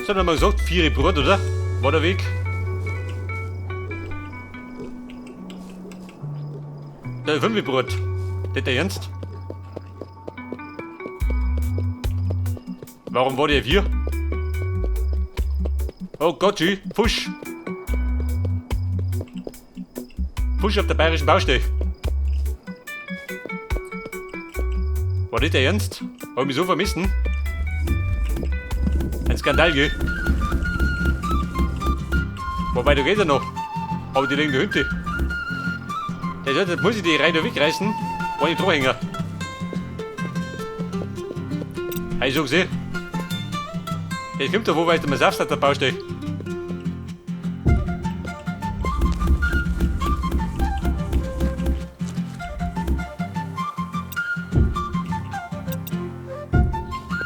So, dann haben wir gesagt, 4 Brot, oder? War der Weg? Da, 5 Brot. Das der Ernst? Warum war der 4? Oh Gott, Fusch! Fusch auf der bayerischen Baustelle. War das der Ernst? Hab ich mich so vermissen? Ein Skandal, gell? Wobei, da geht er noch. Aber die liegen da hinten. Das muss ich die Reihe da wegreißen, wenn ich dran hänge. Hab ich so gesehen. Das kommt da wo, weil du mal selbst auf der Baustelle.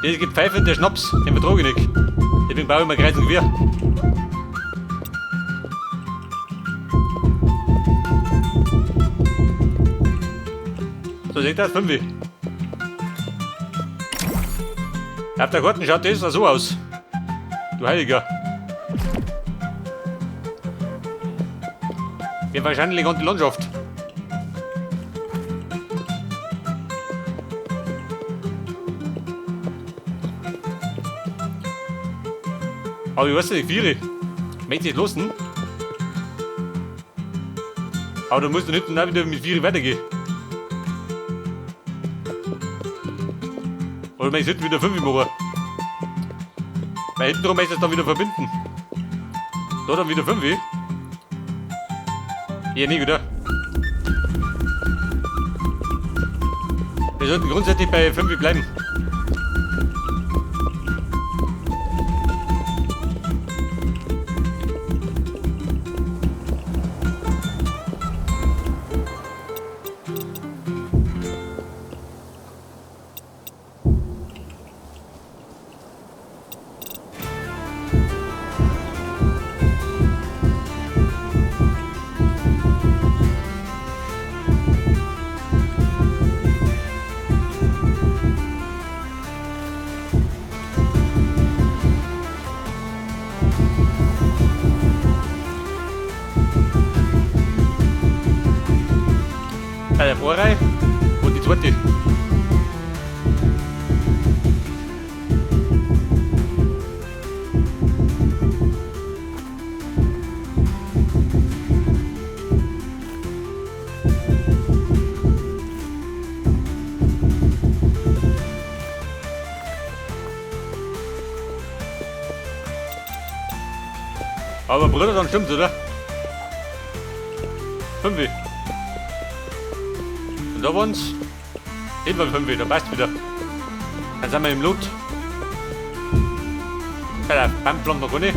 Das gibt Pfeife der Schnaps, den vertrage ich nicht. Deswegen baue ich mir kreuz und quer. So sieht das, 5. Auf der Karten schaut das so aus. Du Heiliger. Wir wahrscheinlich an die Landschaft. Aber ich weiß nicht, 4. Möchte ich losen? Aber da musst du hinten auch wieder mit 4 weitergehen. Oder möchtest du hinten wieder 5 machen? Weil hinten drum möchtest du dann wieder verbinden. Da dann wieder 5. Ja, nicht, oder? Wir sollten grundsätzlich bei 5 bleiben. Bei der Vorreihe und die zweite. Aber Bruder, dann stimmt's, oder? 5. Und da waren's etwa 5, da passt wieder. Dann sind wir im Lot. Ja, beim Plan noch gar nicht.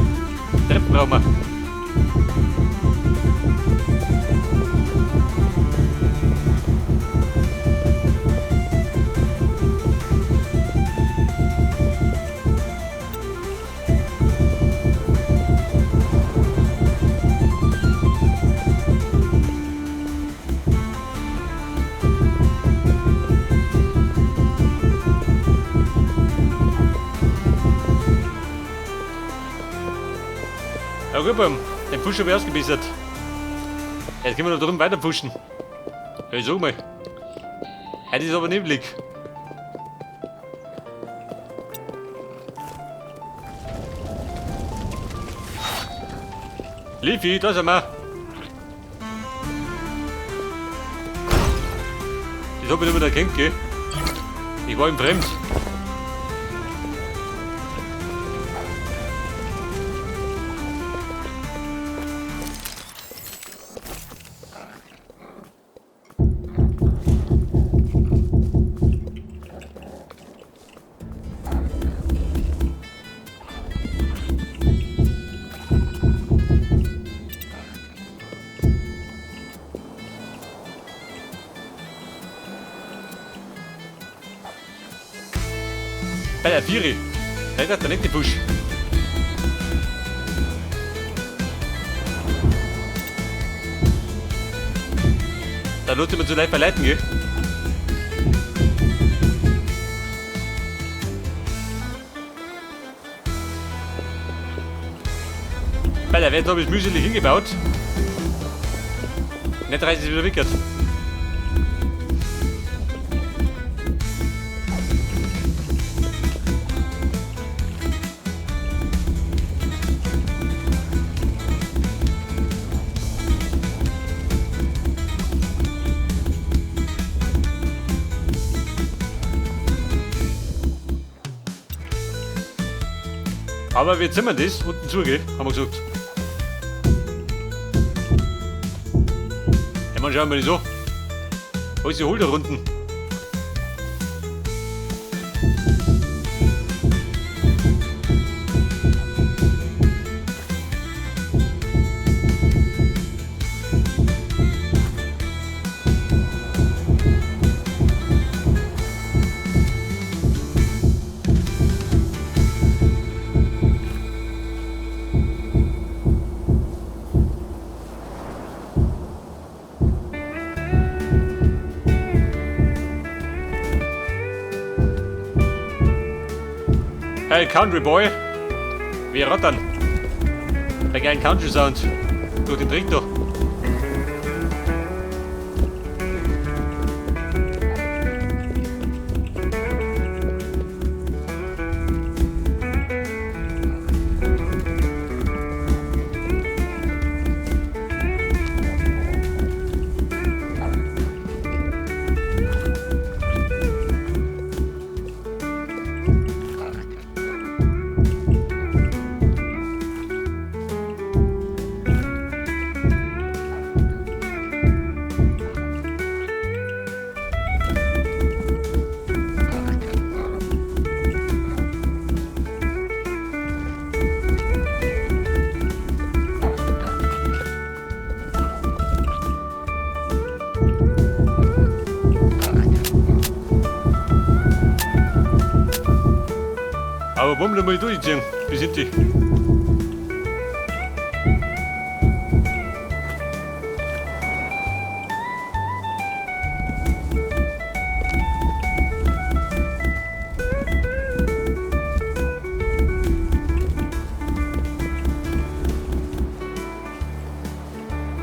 Treppen brauchen wir. Ja gut, den Push habe ich ausgebessert. Jetzt können wir noch drüben weiter pushen. Ja, ich sag mal. Heute ist aber neblig. Leafy, da sind wir. Das hab ich nicht mehr erkannt, gell? Ich war ihm fremd. Bei der Vieri. Nein, das ist der nette Busch. Da lohnt sich mir zu leicht verleiten, gell? Bei der Welt habe ich mühselig hingebaut. Nicht reißt es wieder weg. Aber wir zimmern das unten zu, gell? Haben wir gesagt. Ja, man schauen wir das an. Alles holt da unten. Hey Country Boy, wir rattern. Der geilen Country Sound durch den Dreck da. Aber wollen wir mal durchziehen? Wie sind die?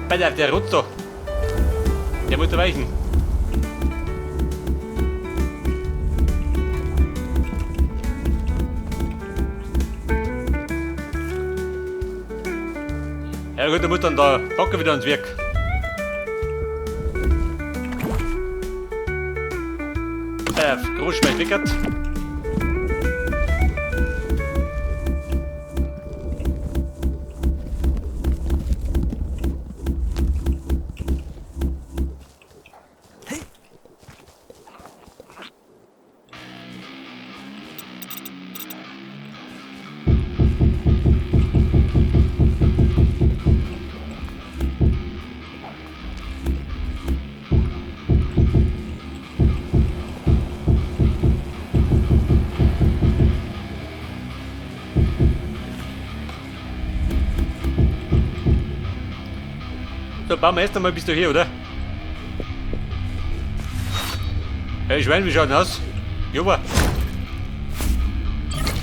Alter, der rutscht doch. Der muss weichen. Ja gut, da muss dann der Bocker wieder ans Werk. Großschwein wickert. So, bauen wir erst einmal bis du hier, oder? Hey Schwein, wie schaut denn aus? Joba.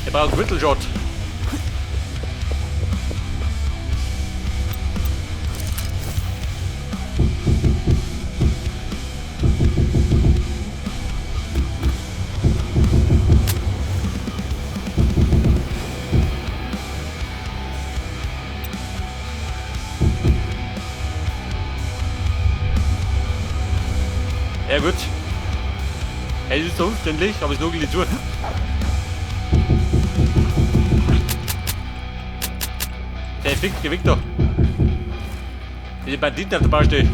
Der braucht einen Gürtelshot. Ja gut. Es ist so umständlich, aber es nugelt nicht zu. Der Fick, geh weg da. Diese Banditen auf der Baustelle.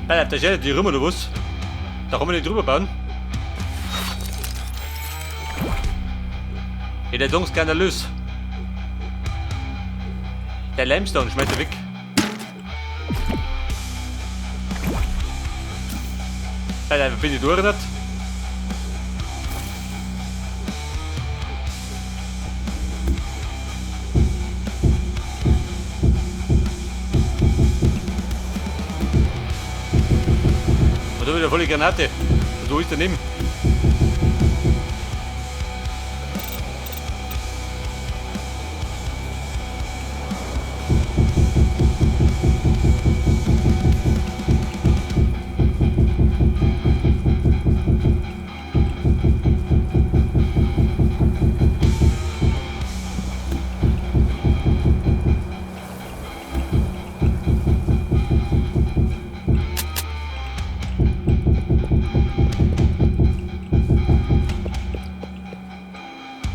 Alter, da steht die rum oder was? Da kann man nicht drüber bauen. Ja, der Dongs skandalös. Der Limestone schmeißt er weg. Alter, bin ich durch nicht? Und da wieder volle Granate. Und wo ist der neben?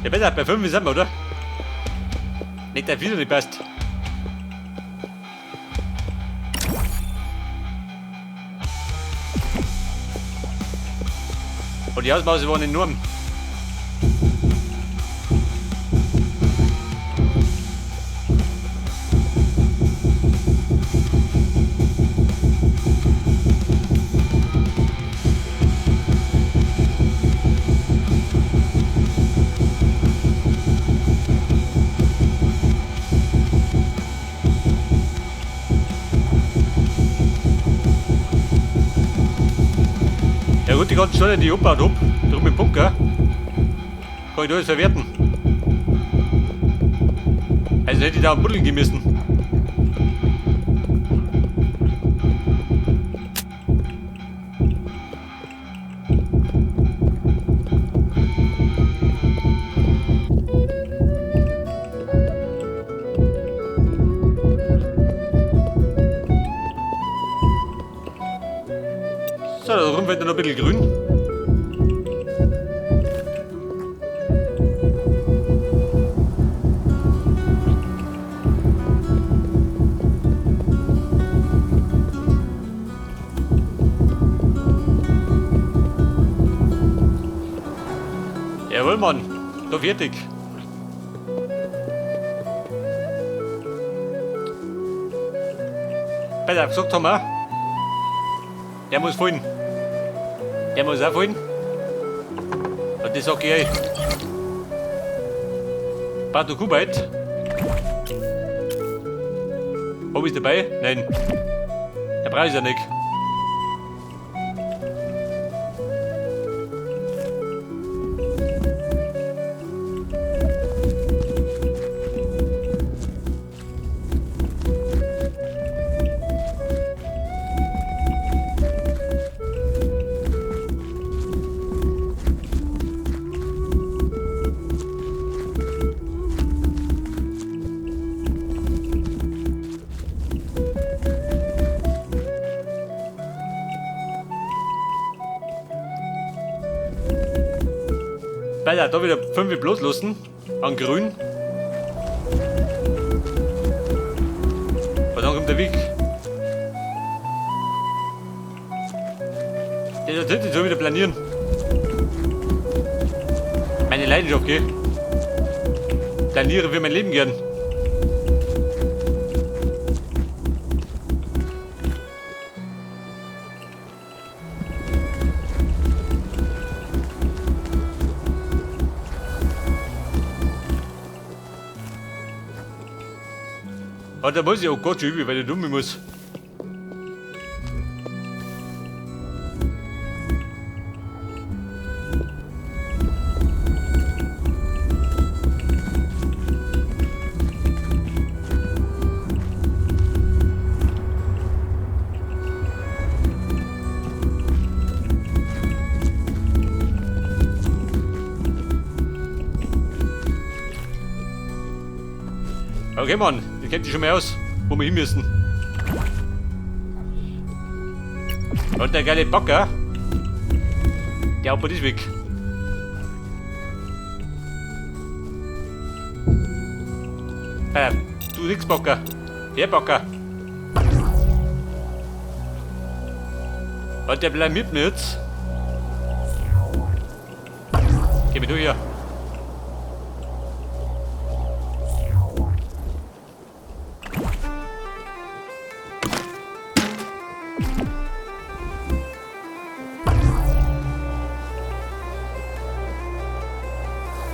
Ja, besser, bei 5 sind wir, oder? Nicht, der wieder nicht passt. Und die Ausmaße waren enorm. Ja gut, die ganzen Steine, die ich abgebaut hab, drüben im Bunker, kann ich da alles verwerten. Also hätte ich da buddeln gehen müssen. So, da drüben wird noch ein bisschen grün. Jawohl, Mann. Da fertig. Pass auf, gesagt haben wir. Der muss fallen. Der muss auch fallen. Und das sag ich euch. Batu Kubait. Hab ich's dabei? Nein. Der brauche ich ja nicht. Alter, da wieder 5 bloß lassen. An grün. Und dann kommt der Weg. Der da hinten soll wieder planieren. Meine Leidenschaft, gell? Planiere für mein Leben gern. Ah, da muss ich auch Gott schon üben, weil ich dumm muss. Okay, Mann, ihr kennt sich schon mal aus, wo wir hin müssen. Und der geile Bagger, der Opa ist weg. Du nix, Bagger. Der Bagger. Hat der bleibt mit mir jetzt? Geh mir du hier.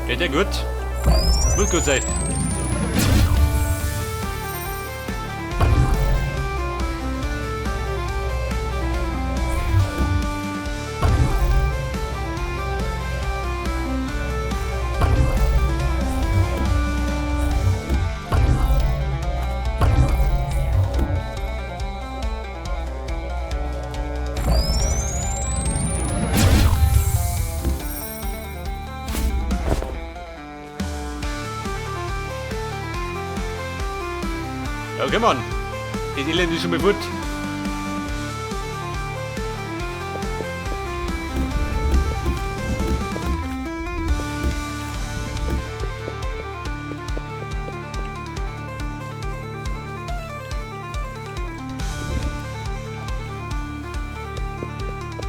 Geht ja gut. Muss gut sein. Okay, Mann. Das Elend ist schon mal fort.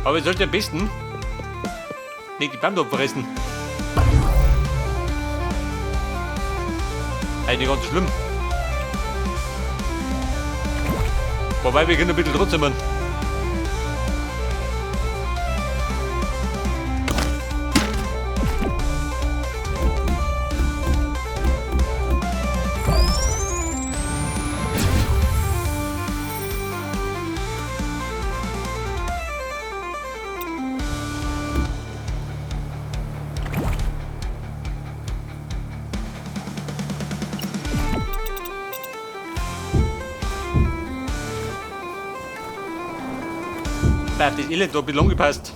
Aber ich sollte am besten nicht die Bäume abreißen. Eigentlich ganz so schlimm. Wobei, wir können ein bisschen trotzdem. Das Elend da ein bisschen angepasst.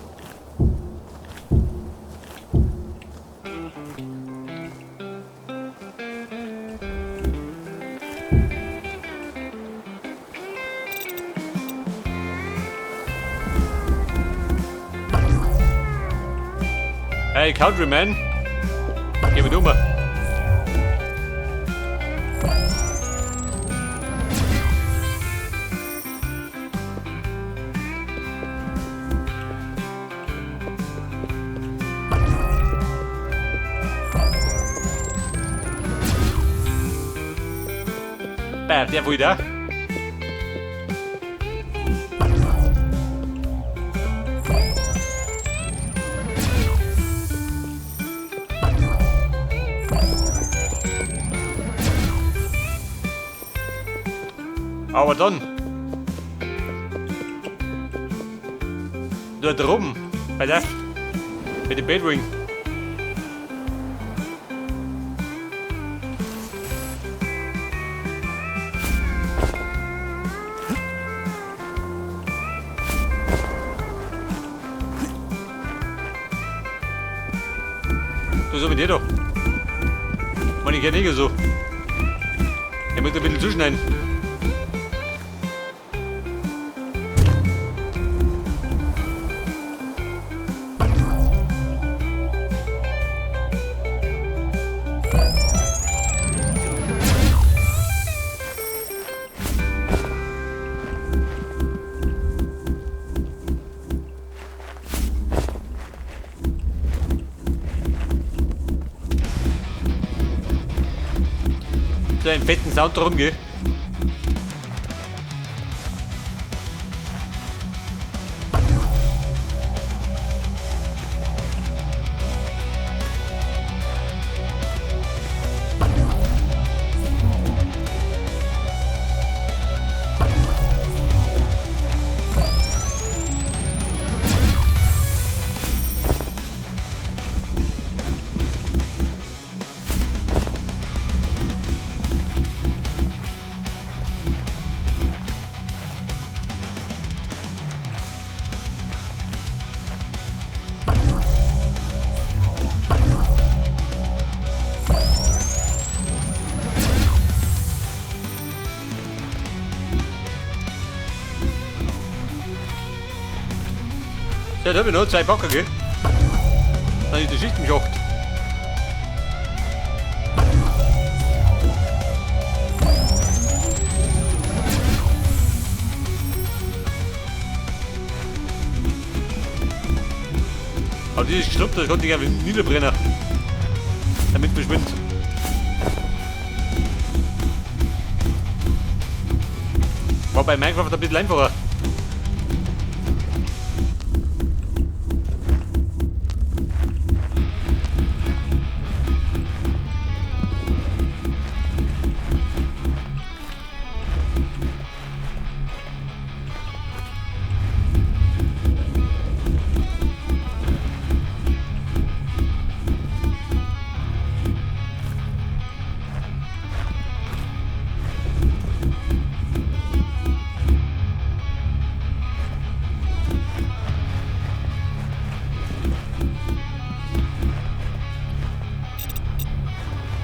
Hey, Countryman! Geh mit um! Der wohl da. Aber dann. Dort rum. Bei der. Mit dem Bedwing. Du so mit dir doch. Man, ich kenn nicht so. Ich muss ein bisschen zuschneiden. So einen fetten Sound drum, gell? Ja, da hab ich noch 2 Packer, gell? Dann ist die Schicht im Schacht. Aber dieses Geschlupp, das konnte ich einfach niederbrennen. Damit verschwindet. War bei Minecraft ein bisschen einfacher.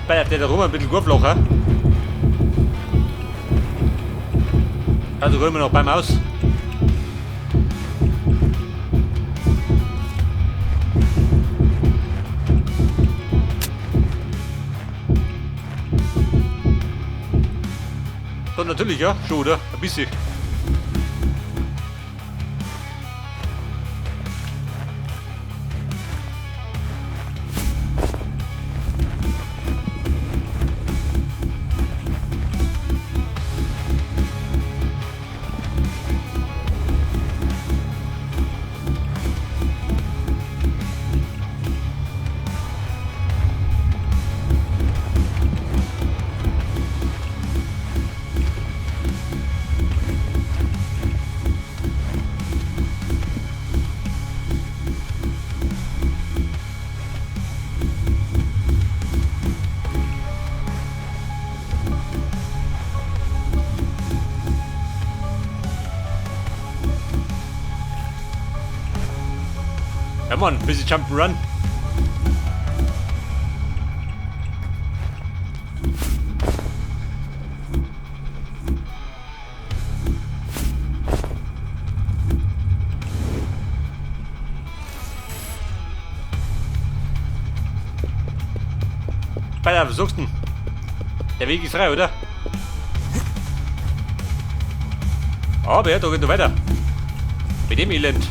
Bei der da rum ein bisschen Gurfloch, hä? Also holen wir noch beim Aus. So, natürlich, ja, schon, oder? Ein bisschen. Ja Mann, bisschen Jump'n'Run. Alter, was suchst du denn? Der Weg ist frei, oder? Aber ja, da geht noch weiter. Mit dem Elend.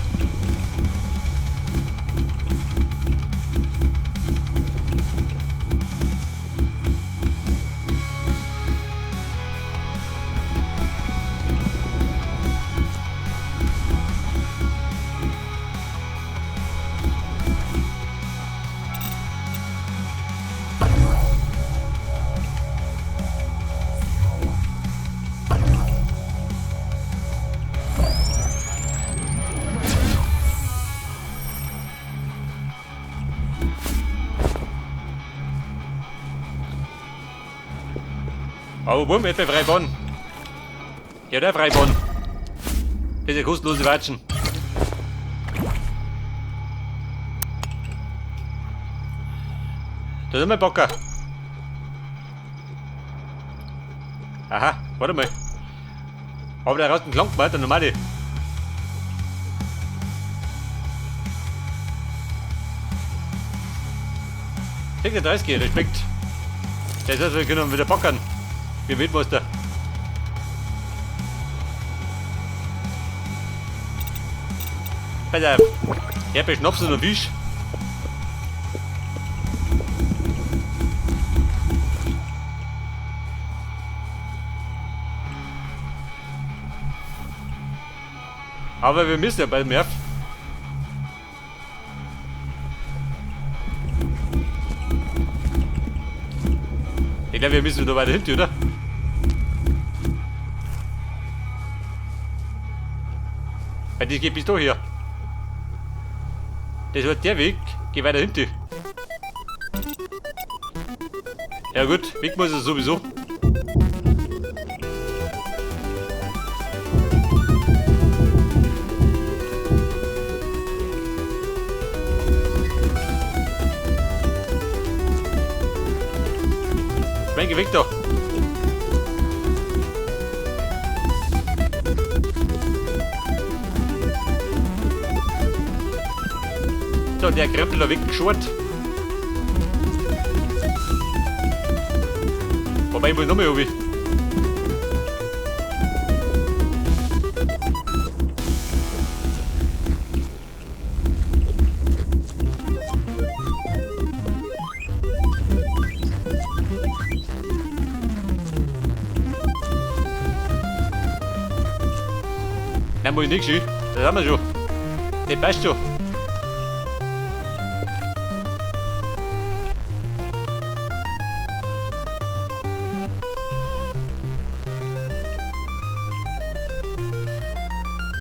Aber bumm, etwa Freibahn. Ja, der Freibahn. Das ist ja kostenlose Watschen. Da sind wir Bocker. Aha, warte mal. Aber der raus den Klang gemacht, der normale. 36, Respekt. Das heißt, wir können wieder bockern. Wie Wildmeister. Pass auf. Ich hab Schnaps und einen Fisch. Aber wir müssen ja bald mehr. Ich glaube, wir müssen wieder weiter hinten, oder? Weil das geht bis da hier. Das war der Weg, geh weiter hinten. Ja gut, Weg muss es sowieso. Mein Weg da. So, der Krempel da weggeschort. Wobei, ich muss nochmal runter. Nein, mach ich nicht, das haben wir schon. Das passt schon.